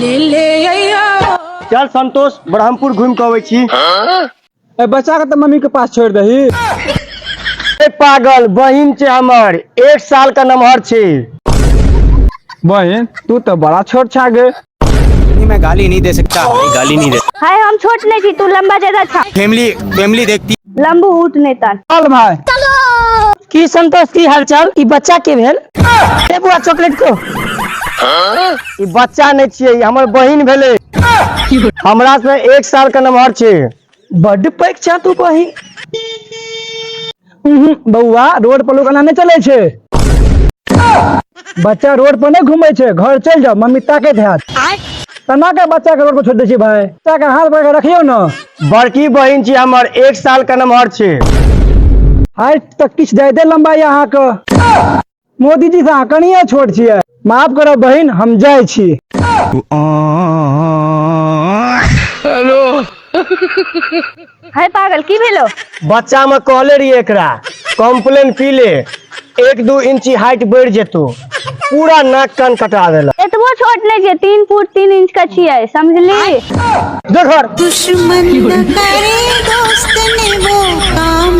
चल संतोष, ब्रह्मपुर घूम के अबै छी। ए बच्चा के तऽ मम्मी के पास छोड़ दही। ए पागल, बहिन छै हमर, 1 साल का नमहर छै। बहिन, तू तऽ बड़ा छोट छा गे। नहीं, मैं गाली नहीं दे सकता, गाली नहीं दे। हाय, हम छोट नहीं छी, तू लंबा ज्यादा छा। फैमिली फैमिली देखती। लंबू ऊट नहीं तान। चल भाई। की संतोष, की हालचाल? ई बच्चा के भेल? ए बुआ, चॉकलेट को। ई बच्चा नहि छियै, ई हमर बहिन भेलै, हमरा से 1 साल के नमहर छै। बड्ड पैघ छा तू बहिन। उहुं, बौआ, रोड पर लोग एना नहि चलै छै। बच्चा रोड पर नहि घूमै छै, घर चलि जाओ, मम्मी ताकैत हैत। तना के बच्चा के रोड पर छोड़ दै छी भाई? बच्चा के हाथ पकड़ के रखियौ ने। बड़की बहिन छी हमर, 1 साल के नमहर छै। हाइट तऽ किछु ज्यादे लम्बा यऽ अहाँके, मोदी जी से अहाँ कनिये छोट छियै। माफ करब बहिन, हम जाइ छी। हाय पागल, की भेलो? बच्चा में कहले रहिए एकरा कॉम्प्लेन पी ले, 1-2 इंची हाइट बढ़ जेतो, पूरा नाक कान कटा देला। एतबो छोट नहीं छियै, 3 फुट 3 इंच का छियै, समझली? देख। दुश्मन न करे दोस्त ने वो काम।